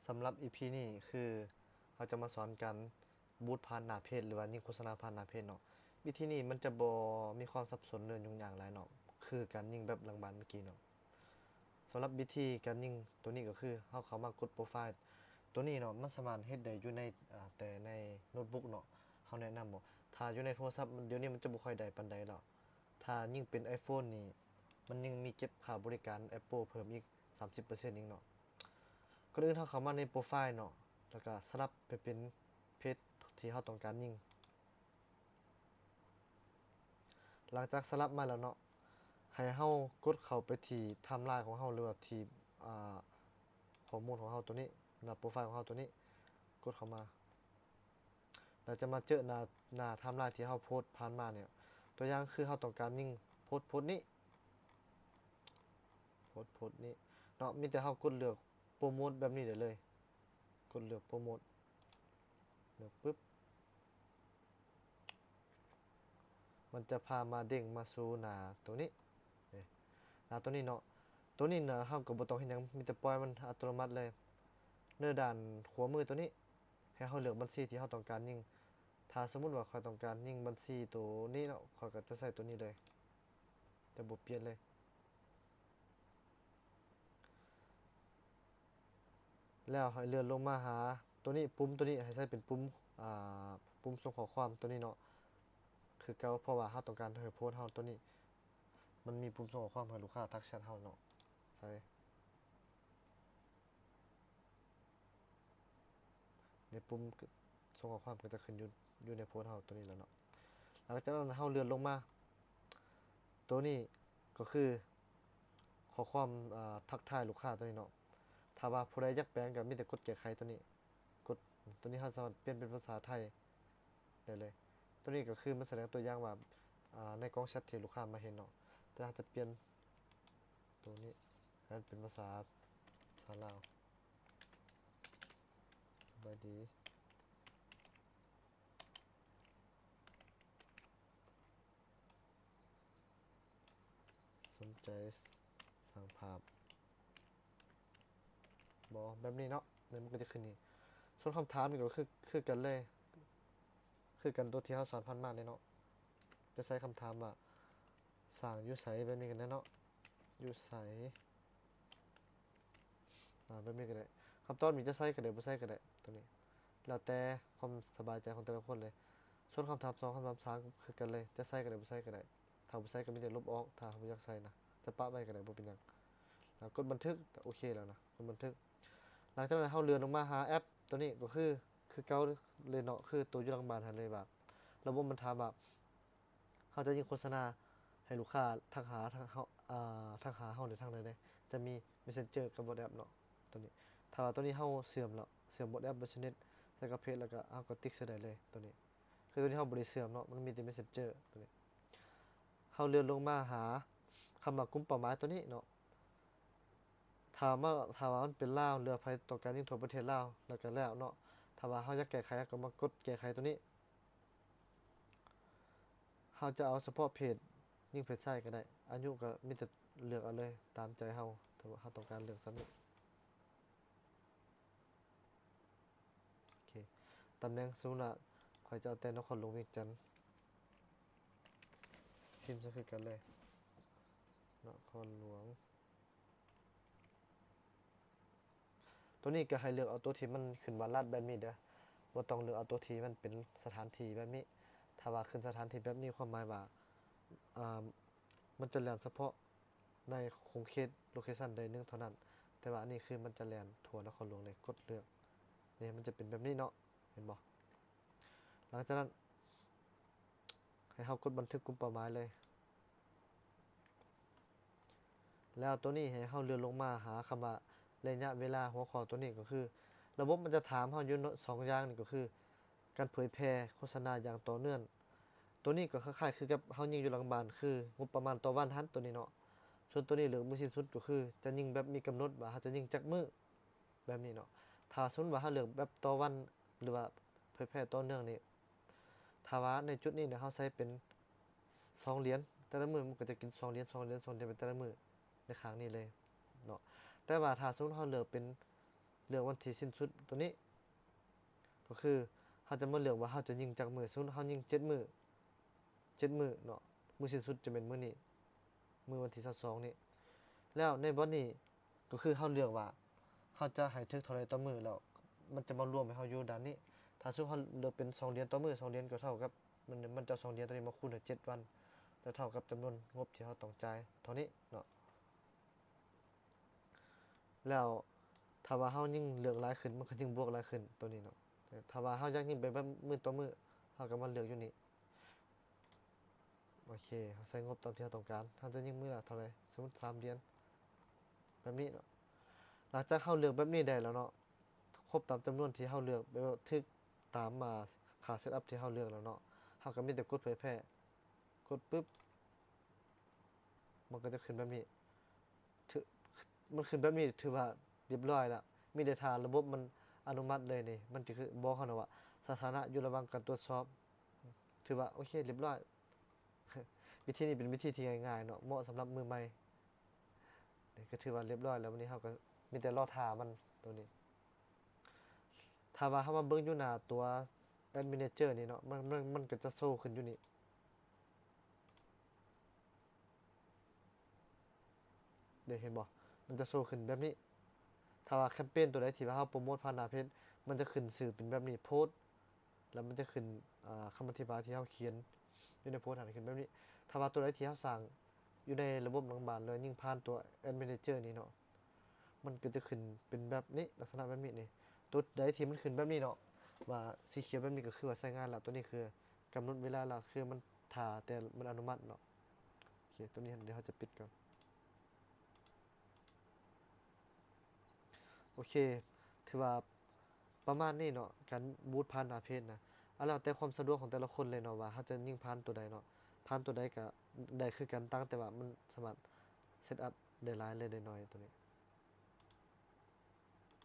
ສຳລັບອີພີນີ້ຄືເຮົາຈະມາສອນການບູດຜ່ານໜ້າເພຈ ຫຼືວ່າຍິງໂຄສະນາຜ່ານໜ້າເພຈເນາະ. ວິທີນີ້ມັນຈະບໍ່ມີຄວາມສັບສົນ ຫຼືຫຍຸ້ງຍາກຫຼາຍເນາະ ຄືການຍິງແບບຫຼັງບ້ານເມື່ອກີ້ເນາະ. ສຳລັບວິທີການຍິງໂຕນີ້ກໍຄືເຮົາເຂົ້າມາກົດໂປຣໄຟລ໌ໂຕນີ້ເນາະ, ມັນສາມາດເຮັດໄດ້ຢູ່ໃນ ອາ ແຕ່ໃນໂນ້ດບຸກເນາະ. ເຮົາແນະນຳເນາະ ຖ້າຢູ່ໃນໂທລະສັບ ດຽວນີ້ມັນຈະບໍ່ຄ່ອຍໄດ້ປານໃດແລ້ວ. ຖ້າຍິງເປັນໄອໂຟນນີ້ ມັນຍັງມີເກັບຄ່າບໍລິການແອັບເປິ້ນເພີ່ມອີກສາມສິບເປີເຊັນອີກເນາະ. ກ່ອນອື່ນເຮົາເຂົ້າມາໃນໂປຣໄຟລ໌ເນາະ ແລ້ວກະສະຫຼັບໄປເປັນເພຈທີ່ເຮົາຕ້ອງການຍິງ. ຫຼັງຈາກສະຫຼັບມາແລ້ວເນາະ ໃຫ້ເຮົາກົດເຂົ້າໄປທີ່ໄທມລາຍຂອງເຮົາ ຫຼືວ່າທີ່ ອາ ຂໍ້ມູນຂອງເຮົາໂຕນີ້ ໜ້າໂປຣໄຟລ໌ຂອງເຮົາໂຕນີ້ ກົດເຂົ້າມາ. ແລ້ວຈະມາເຈີໜ້າ ໜ້າໄທມລາຍທີ່ເຮົາໂພສຜ່ານມານີ້. ຕົວຢ່າງຄືເຮົາຕ້ອງການຍິງໂພສ ໂພສນີ້ ໂພສ ໂພສນີ້ເນາະ, ມີແຕ່ເຮົາກົດເລືອກໂປຣໂມດແບບນີ້ໄດ້ເລີຍ. ກົດເລືອກໂປຣໂມດ ເລືອກປຶບ ມັນຈະພາມາເດ້ງມາສູ່ໜ້າໂຕນີ້ ນີ້ ໜ້າໂຕນີ້ເນາະ. ໂຕນີ້ນະ ເຮົາກໍບໍ່ຕ້ອງເຮັດຫຍັງ ມີແຕ່ປ່ອຍມັນອັດຕະໂນມັດເລີຍ. ເນີດ້ານຂວາມືໂຕນີ້ ໃຫ້ເຮົາເລືອກບັນຊີທີ່ເຮົາຕ້ອງການຍິງ. ຖ້າສົມມຸດວ່າຂ້ອຍຕ້ອງການຍິງບັນຊີໂຕນີ້ເນາະ, ຂ້ອຍກໍຈະໃສ່ໂຕນີ້ເລີຍ ຈະບໍ່ປ່ຽນເລີຍ. ແລ້ວໃຫ້ເລື່ອນລົງມາຫາໂຕນີ້, ປຸ່ມໂຕນີ້ໃຫ້ໃສ່ເປັນປຸ່ມ ອາ ປຸ່ມສົ່ງຂໍ້ຄວາມໂຕນີ້ເນາະ ຄືເກົ່າ, ເພາະວ່າເຮົາຕ້ອງການໃຫ້ໂພສເຮົາໂຕນີ້ ມັນມີປຸ່ມສົ່ງຂໍ້ຄວາມໃຫ້ລູກຄ້າທັກແຊັດເຮົາເນາະ. ໃສ່ ໃນປຸ່ມສົ່ງຂໍ້ຄວາມກໍຈະຂຶ້ນຢູ່ ຢູ່ໃນໂພສເຮົາໂຕນີ້ແລ້ວເນາະ. ຫຼັງຈາກນັ້ນເຮົາເລື່ອນລົງມາ ໂຕນີ້ກໍຄືຂໍ້ຄວາມ ອາ ທັກທາຍລູກຄ້າໂຕນີ້ເນາະ. ຖ້າວ່າຜູ້ໃດຢາກແປງກໍມີແຕ່ກົດແກ້ໄຂໂຕນີ້, ກົດໂຕນີ້ເຮົາສາມາດປ່ຽນເປັນພາສາໄທໄດ້ເລີຍ. ໂຕນີ້ກໍຄືມັນສະແດງຕົວຢ່າງວ່າ ອາ ໃນກ້ອງແຊັດທີ່ລູກຄ້າມາເຫັນເນາະ, ແຕ່ເຮົາຈະປ່ຽນໂຕນີ້ໃຫ້ມັນເປັນພາສາ ພາສາລາວ. ສະບາຍດີ. ສົນໃຈສັ່ງພາບບໍ່? ແບບນີ້ເນາະ, ແລ້ວມັນກໍຈະຂຶ້ນນີ້. ສ່ວນຄຳຖາມນີ້ກໍຄື ຄືກັນເລີຍ, ຄືກັນໂຕທີ່ເຮົາສອນຜ່ານມາເລີຍເນາະ. ຈະໃສ່ຄຳຖາມວ່າ ສ້າງຢູ່ໃສ? ແບບນີ້ກໍໄດ້ເນາະ, ຢູ່ໃສ? ອາ ແບບນີ້ກໍໄດ້. ຄຳຕອບນີ້ຈະໃສ່ກໍໄດ້ ບໍ່ໃສ່ກໍໄດ້ ໂຕນີ້ ແລ້ວແຕ່ຄວາມສະບາຍໃຈຂອງແຕ່ລະຄົນເລີຍ. ສ່ວນຄຳຖາມສອງ ຄຳຖາມສາມ ຄືກັນເລີຍ, ຈະໃສ່ກໍໄດ້ ບໍ່ໃສ່ກໍໄດ້. ຖ້າບໍ່ໃສ່ກໍມີແຕ່ລົບອອກ, ຖ້າເຮົາບໍ່ຢາກໃສ່ນະ, ຈະປະໄວ້ກໍໄດ້ ບໍ່ເປັນຫຍັງ. ແລ້ວກົດບັນທຶກ, ໂອເຄແລ້ວນະ, ກົດບັນທຶກ. ຫຼັງຈາກນັ້ນເຮົາເລື່ອນລົງມາຫາແອັບໂຕນີ້ ກໍຄື ຄືເກົ່າເລີຍເນາະ, ຄືໂຕຢູ່ຫຼັງບ້ານຫັ້ນເລີຍວ່າ ລະບົບມັນຖາມວ່າ ເຮົາຈະຍິງໂຄສະນາໃຫ້ລູກຄ້າທັກຫາ ທັກເຮົາ ອາ ທັກຫາເຮົາໄດ້ທາງໃດແດ່? ຈະມີ Messenger ກັບ WhatsApp ເນາະ ໂຕນີ້. ຖ້າວ່າໂຕນີ້ເຮົາເຊື່ອມແລ້ວ, ເຊື່ອມ WhatsApp Business ໃສ່ກັບເພຈ ແລ້ວກໍເຮົາກໍຕິກໃສ່ໄດ້ເລີຍໂຕນີ້. ຄືໂຕນີ້ເຮົາບໍ່ໄດ້ເຊື່ອມເນາະ, ມັນມີແຕ່ Messenger ໂຕນີ້. ເຮົາເລື່ອນລົງມາຫາຄຳວ່າກຸ່ມເປົ້າໝາຍໂຕນີ້ເນາະ. ຖ້າມາ ຖ້າວ່າມັນເປັນລາວ ຫຼືໃຜຕ້ອງການຍິງທົ່ວປະເທດລາວ ແລ້ວກໍແລ້ວເນາະ. ຖ້າວ່າເຮົາຢາກແກ້ໄຂ ເຮົາກໍມາກົດແກ້ໄຂໂຕນີ້. ເຮົາຈະເອົາສະເພາະເພດຍິງເພດຊາຍກໍໄດ້, ອາຍຸກໍມີແຕ່ເລືອກເອົາເລີຍຕາມໃຈເຮົາ, ຖ້າວ່າເຮົາຕ້ອງການເລືອກສ່ຳນີ້. ໂອເຄ, ຕຳແໜ່ງ ສົມມຸດວ່າຂ້ອຍຈະເອົາແຕ່ນະຄອນຫຼວງວຽງຈັນ, ພິມໃສ່ຄືກັນເລີຍ ນະຄອນຫຼວງ. ໂຕນີ້ກໍໃຫ້ເລືອກເອົາໂຕທີ່ມັນຂຶ້ນວ່າລັດແບບນີ້ເດີ້, ບໍ່ຕ້ອງເລືອກເອົາໂຕທີ່ມັນເປັນສະຖານທີ່ແບບນີ້. ຖ້າວ່າຂຶ້ນສະຖານທີ່ແບບນີ້ ຄວາມໝາຍວ່າ ອາ ມັນຈະແລ່ນສະເພາະໃນຂົງເຂດ ໂລເຄຊັນໃດໜຶ່ງເທົ່ານັ້ນ, ແຕ່ວ່າອັນນີ້ຄືມັນຈະແລ່ນທົ່ວນະຄອນຫຼວງເລີຍ. ກົດເລືອກນີ້ ມັນຈະເປັນແບບນີ້ເນາະ, ເຫັນບໍ່? ຫຼັງຈາກນັ້ນ ໃຫ້ເຮົາກົດບັນທຶກກຸ່ມເປົ້າໝາຍເລີຍ. ແລ້ວໂຕນີ້ໃຫ້ເຮົາເລື່ອນລົງມາຫາຄຳວ່າໄລຍະເວລາ. ຫົວຂໍ້ໂຕນີ້ກໍຄື ລະບົບມັນຈະຖາມເຮົາຢູ່ສອງຢ່າງນີ້ ກໍຄືການເຜີຍແຜ່ໂຄສະນາຢ່າງຕໍ່ເນື່ອງ. ໂຕນີ້ກໍຄ້າຍໆຄືກັບເຮົາຍິງຢູ່ຫຼັງບ້ານ ຄືງົບປະມານຕໍ່ວັນຫັ້ນ ໂຕນີ້ເນາະ. ສ່ວນໂຕນີ້ເລືອກມື້ສິ້ນສຸດ ກໍຄືຈະຍິງແບບມີກຳນົດວ່າເຮົາຈະຍິງຈັກມື້ ແບບນີ້ເນາະ. ຖ້າສົມມຸດວ່າເຮົາເລືອກແບບຕໍ່ວັນ ຫຼືວ່າເຜີຍແຜ່ຕໍ່ເນື່ອງນີ້ ຖ້າວ່າໃນຈຸດນີ້ນະ ເຮົາໃສ່ເປັນສອງຫຼຽນ, ແຕ່ລະມື້ມັນກໍຈະກິນສອງຫຼຽນ ສອງຫຼຽນ ສອງຫຼຽນໄປແຕ່ລະມື້ໃນຂ້າງນີ້ເລີຍເນາະ. ແຕ່ວ່າຖ້າສົມມຸດເຮົາເລືອກເປັນ ເລືອກວັນທີສິ້ນສຸດໂຕນີ້ ກໍຄືເຮົາຈະມາເລືອກວ່າເຮົາຈະຍິງຈັກມື້. ສົມມຸດເຮົາຍິງເຈັດມື້ ເຈັດມື້ເນາະ, ມື້ສິ້ນສຸດຈະແມ່ນມື້ນີ້ ມື້ວັນທີຊາວສອງນີ້. ແລ້ວໃນບ່ອນນີ້ ກໍຄືເຮົາເລືອກວ່າເຮົາຈະໃຫ້ເຖິງເທົ່າໃດຕໍ່ມື້ ແລ້ວມັນຈະມາລວມໃຫ້ເຮົາຢູ່ດ້ານນີ້. ຖ້າສົມມຸດເຮົາເລືອກເປັນສອງຫຼຽນຕໍ່ມື້ ສອງຫຼຽນກໍເທົ່າກັບ ມັນ ມັນຈະເອົາສອງຫຼຽນໂຕນີ້ມາຄູນໃຫ້ເຈັດວັນ ແລ້ວເທົ່າກັບຈຳນວນງົບທີ່ເຮົາຕ້ອງຈ່າຍເທົ່ານີ້ເນາະ. ແລ້ວຖ້າວ່າເຮົາຍິ່ງເລືອກຫຼາຍຂຶ້ນ ມັນກໍຍິ່ງບວກຫຼາຍຂຶ້ນໂຕນີ້ເນາະ. ຖ້າວ່າເຮົາຢາກຍິງໄປແບບມື້ຕໍ່ມື້ ເຮົາກໍມາເລືອກຢູ່ນີ້. ໂອເຄ ເຮົາໃສ່ງົບຕາມທີ່ເຮົາຕ້ອງການ. ເຮົາຈະຍິງມື້ລະເທົ່າໃດ? ສົມມຸດສາມຫຼຽນ ແບບນີ້ເນາະ. ຫຼັງຈາກເຮົາເລືອກແບບນີ້ໄດ້ແລ້ວເນາະ, ຄົບຕາມຈຳນວນທີ່ເຮົາເລືອກ ແບບວ່າຖືກຕາມ ອາ ຄ່າເຊັດອັບທີ່ເຮົາເລືອກແລ້ວເນາະ, ເຮົາກໍມີແຕ່ກົດເຜີຍແຜ່. ກົດປຶບ ມັນກໍຈະຂຶ້ນແບບນີ້. ຖື ມັນຂຶ້ນແບບນີ້ຖືວ່າລຽບຮ້ອຍລະ. ມີແຕ່ຖ້າລະບົບມັນອະນຸມັດເລີຍນີ້ ມັນຈະຄືບອກເຮົານະວ່າ ສະຖານະຢູ່ລະຫວ່າງການກວດສອບ. ຖືວ່າໂອເຄ ລຽບຮ້ອຍ. ວິທີນີ້ເປັນວິທີທີ່ງ່າຍໆເນາະ, ເໝາະສຳລັບມືໃໝ່. ນີ້ກໍຖືວ່າລຽບຮ້ອຍແລ້ວ. ບັດນີ້ເຮົາກໍມີແຕ່ລໍຖ້າມັນໂຕນີ້. ຖ້າວ່າເຮົາມາເບິ່ງຢູ່ໜ້າຕົວ Ad Manager ນີ້ເນາະ, ມັນ ມັນ ມັນກໍຈະໂຊຂຶ້ນຢູ່ນີ້. ໄດ້ເຫັນບໍ່? ມັນຈະໂຊຂຶ້ນແບບນີ້. ຖ້າວ່າແຄມເປນຕົວໃດທີ່ວ່າເຮົາໂປຣໂມດຜ່ານໜ້າເພຈ ມັນຈະຂຶ້ນຊື່ເປັນແບບນີ້ ໂພສ ແລ້ວມັນຈະຂຶ້ນ ອາ ຄຳອະທິບາຍທີ່ເຮົາຂຽນຢູ່ໃນໂພສຫັ້ນຂຶ້ນແບບນີ້. ຖ້າວ່າຕົວໃດທີ່ເຮົາສ້າງຢູ່ໃນລະບົບຫຼັງບ້ານ ແລ້ວຍິງຜ່ານຕົວ Ad Manager ນີ້ເນາະ, ມັນກໍຈະຂຶ້ນເປັນແບບນີ້ ລັກສະນະແບບນີ້ນີ້. ຕົວໃດທີ່ມັນຂຶ້ນແບບນີ້ເນາະ ວ່າສີຂຽວແບບນີ້ ກໍຄືວ່າໃຊ້ງານລະ. ຕົວນີ້ຄືກຳນົດເວລາລະ, ຄືມັນຖ້າແຕ່ມັນອະນຸມັດເນາະ. ໂອເຄ ຕົວນີ້ດຽວເຮົາຈະປິດກ່ອນ. ໂອເຄ ຖືວ່າປະມານນີ້ເນາະ ການບູດຜ່ານໜ້າເພຈນະ. ອາ ແລ້ວແຕ່ຄວາມສະດວກຂອງແຕ່ລະຄົນເລີຍເນາະ ວ່າເຮົາຈະຍິງຜ່ານຕົວໃດເນາະ. ຜ່ານຕົວໃດກໍໄດ້ຄືກັນ, ຕ່າງແຕ່ວ່າມັນສາມາດເຊັດອັບໄດ້ຫຼາຍ ແລະ ໄດ້ໜ້ອຍຕົວນີ້.